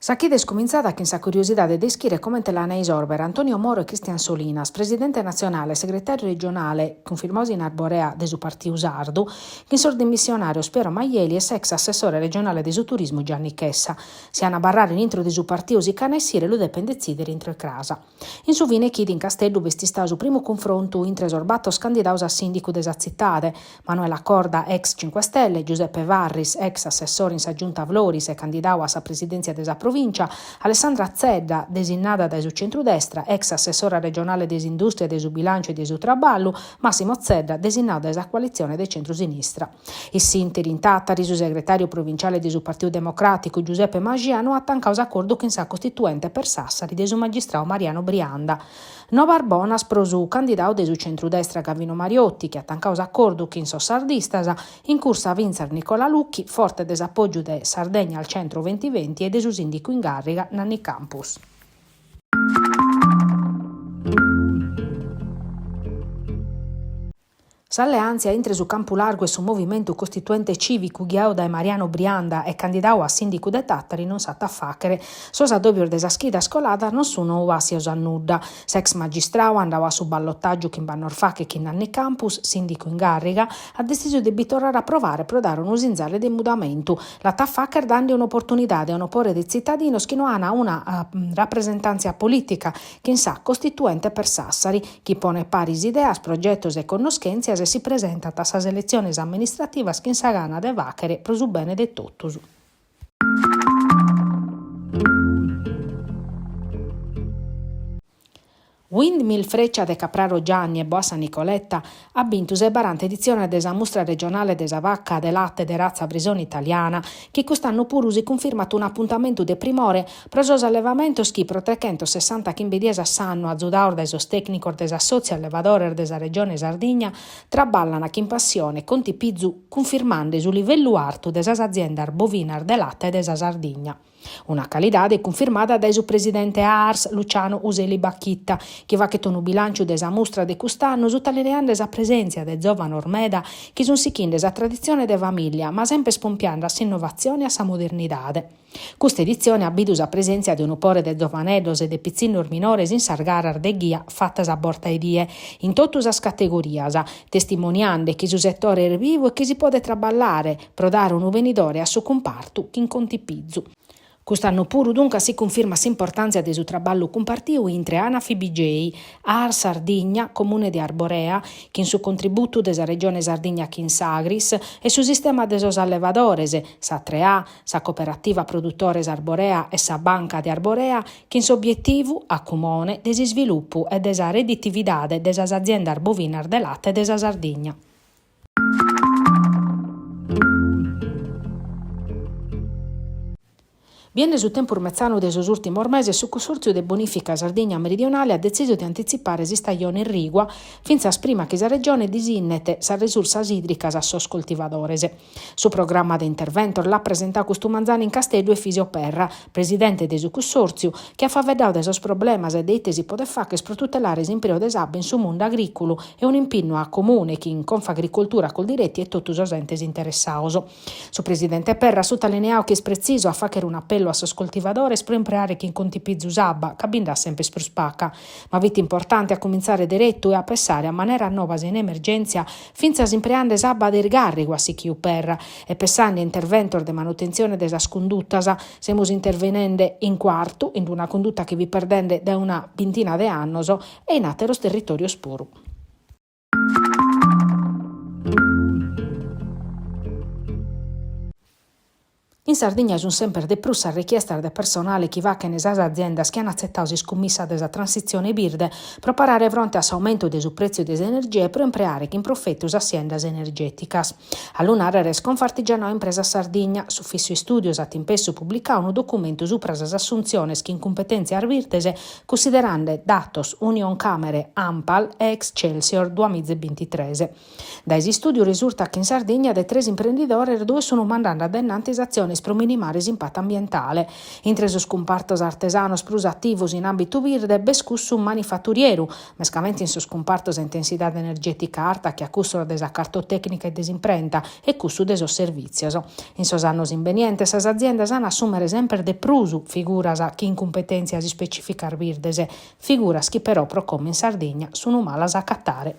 Sa chida est cumintzada chin sa curiosidade de ischire comente l'an a isòrbere Antonio Moro e Christian Solinas, presidente natzionale e segretàriu regionale, cunfirmados in Arborea de su Partiu Sardu, chin sos dimissionàrios Piero Maieli e s'ex assessore regionale de su turismu Gianni Chessa. Si an a abarrare in intro de su partiu o si ch'an a essire lu depen detzìdere intro 'e cras. In su fine chida in Casteddu b'est istadu su primu cunfrontu intre sos bator candidados a sìndicu de sa tzitade, Manuela Corda, ex Cinque Stelle, Giuseppe Farris, ex assessore in sa Giunta Floris e candidadu a sa presidèntzia de sa Provìncia, Alessandra Zedda, desinnada dae su centrudestra, ex assessora regionale de s'Indùstria, de su Bilànciu e de su Traballu, Massimo Zedda, desinnadu dae sa coalitzione de centrusinistra. In s'ìnteri in Tàtari su segretàriu provinciale de su Partiu Democràticu Giuseppe Maxia no at tancadu s'acordu chin sa Costituente per Sassari de su magistradu Mariano Brianda. Novas bonas pro su candidadu de su centrudestra Gavino Mariotti chi at tancadu s'acordu chin sos sardistas, in cursa fintzas Nicola Lucchi, forte de s'apògiu de Sardegna al Centro Venti Venti e de su sìndicu in càrriga Nanni Campus. S'alleàntzia intre su Campu Largu e su Movimentu Costituente Cìvicu ghiadu dae Mariano Brianda e candidadu a sìndicu de Tàtari non s'at a fàghere. Sos adòbios de sas chidas coladas non sunt bàssios a nudda. S'ex magistradu, andadu a su ballotàgiu chimb'annos faghet chin Nanni Campus, sìndicu in càrriga, at detzisu de bi torrare a provare pro dare unu sinzale de mudamentu. L'at a fàghere dande un'oportunidade a unu pore de tzitadinos chi no ant una rapresentàntzia polìtica chin sa Costituente per Sassari, chi ponet paris ideas, progetos e connoschèntzias e si presentat a sas eletziones amministrativas chin sa gana de fàghere pro su bene de totus. Windmill Freccia de Capraro Gianni e Boassa Nicoletta at bintu sa 'e baranta editzione de sa Mustra Regionale de sa Vaca de Late de Ratza Frisone Italiana, chi cust'annu puru si cunfirmat un'apuntamentu de primore pro sos allevamentos chi pro trechentossessantachimbe dies a s'annu, azudados dae sos tècnicos de s'Assòtziu Allevadores de sa Regione Sardigna, traballan chin passione e contipizu cunfirmande su livellu artu de sas aziendas bovinas de late de sa Sardigna. Una calidade cunfirmada dae su presidente AARS Luciano Useli Bacchitta, chi faghet unu bilànciu de sa mustra de cust'annu sutalineande sa presèntzia de zòvanos meda chi sunt sighinde sa traditzione de famìllia ma semper pompiande a s'innovatzione e a sa modernidade. Custa editzione at bidu sa presèntzia de unu pore de zovaneddos e de pitzinnos minores in sas garas de ghia fatas a borta 'e die, in totu sas categorias, testimoniande chi su setore est bivu e chi si podet traballare pro dare unu benidore a su cumpartu chin contipizu. Cust'annu puru duncas si cunfirmat s'importàntzia de su traballu cumpartiu intre Anaf IBJ, AARS Sardigna, Comune de Arborea, chin su contributu de sa Regione Sardigna chin s'Agris, e su sistema de sos allevadores, sa 3A, sa Cooperativa Produtores Arborea e sa Banca de Arborea, chin s'obietivu, a cumone, de s'isvilupu e de sa redditividade de sas aziendas bovinas de late de sa Sardigna. Biende su tempus metzanu de sos ùrtimos meses, su Cussòrtziu de Bonìfica Sardigna Meridionale at detzisu de antitzipare s'istajone irrìgua fintzas prima chi sa Regione disinnet sas risursas ìdricas a sos coltivadores. Su programma de interventos l'at presentadu custu manzanu in Casteddu Efisio Perra, presidente de su Cussòrtziu, chi at faeddadu de sos problemas e de ite si podet fagher pro tutelare s'impreu de s'abba in su mundu agrìculu e un'impinnu a comune chin Confagricoltura, Coldiretti e totu sos entes interessados. Su presidente Perra at sutalineadu chi est pretzisu a fàghere un'apellu a sos coltivadores pro impreare chin contipizu s'abba, ca bi nd'at semper prus paca. Ma fit importante a cumintzare deretu e a pessare a maneras novas in emergèntzia, fintzas impreande s'abba de isgàrrigu, at sichiu Perra, e pessande a interventos de manutentzione de sas cundutas. Semus intervenende in Cuartu, in una cunduta chi fit perdende dae una bintina de annos, e in àteros territòrios puru. In Sardigna sunt semper de prus sas richiestas de personale chi faghent sas aziendas chi ant atzetadu s'iscummissa de sa transitzione birde pro parare fronte a s'aumentu de su prètziu de s'energia e pro impreare chin profetu sas siendas energèticas. A lu nàrrere est Confartigianao Impresas Sardigna, s'Ufìssiu Istùdios at in pessu publicadu unu documentu subra sas assuntziones chin cumpetèntzias birdes Cussiderande datos Unioncamere, Anpal e Excelsior duamizebintitres. Dae s'istùdiu resurtat chi in Sardigna de tres imprendidores duos sunt mandande a dae innantis atziones. pro minimare s'impatu ambientale. Intre sos cumpartos artesanos prus ativos in àmbitu birde b'est cussu manifaturieru, mescamente in sos cumpartos a intensidade energètica arta che a cussos de sa cartotècnica e de s'imprenta e cussu de sos servìtzios. In sos annos imbenientes sas aziendas an a assùmere semper de prus figuras chin cumpetèntzias ispecìficas birdes, figuras chi però pro como in Sardigna sun malas a acatare.